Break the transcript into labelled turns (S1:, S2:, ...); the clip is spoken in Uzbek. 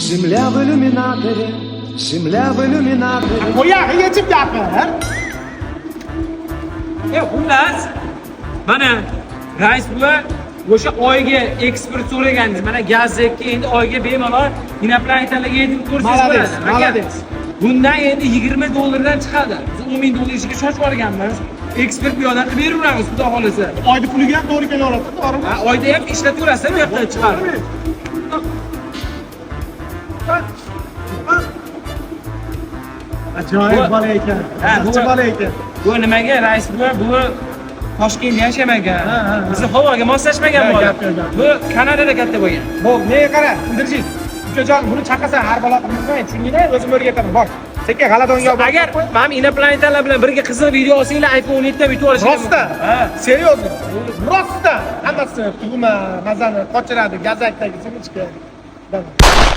S1: Земля в иллюминаторе, земля в иллюминаторе.
S2: Qo'yag'i yechib gapir.
S3: Xullas, mana rais buva, o'sha oyga eksport so'ragandingiz. Mana gazekka endi oyga bemalol inoplanetalarga yetib ko'rsangiz
S2: Молодец,
S3: bo'ladi. Aka,
S2: молодец.
S3: bundan endi 20 dollardan chiqadi. Biz 10 ming dollar ishiga shoshib olganmiz. Eksport bu yoqdan qilib beraveramiz, xudo xohlasa.
S2: Oyda puliga ham to'g'ri kelaveradi, to'g'rimi?
S3: Ha, oyda ham ishlataverasiz bu yoqdan chiqarib.
S2: Ajoyib bola ekan.
S3: Ha,
S2: Qiziqchi bola ekan.
S3: Bu nimaga rais buva, bu Toshkentda yashamagan.
S2: Ha, ha, ha.
S3: Bizni havoga moslashmagan
S2: Ha,
S3: bola.
S2: gap yo'q, gap.
S3: Bu Kanadada katta bo'lgan.
S2: Bo'l, menga qara, Indirjit. Ukajon, buni chaqasan, har bola qilmay, tushundingmi? O'zim o'rgataman. Bor. Sekin g'aladonga olib
S3: Agar mana inoplanetalar bilan birga qiziq video olsanglar, iPhone 17 dan yutib olishinglar
S2: Rostdan?
S3: mumkin. Ha.
S2: Серьезно? Rostdan? Hammasi tug'ma mazani qochiradi, gazakdagi simichka. Давай.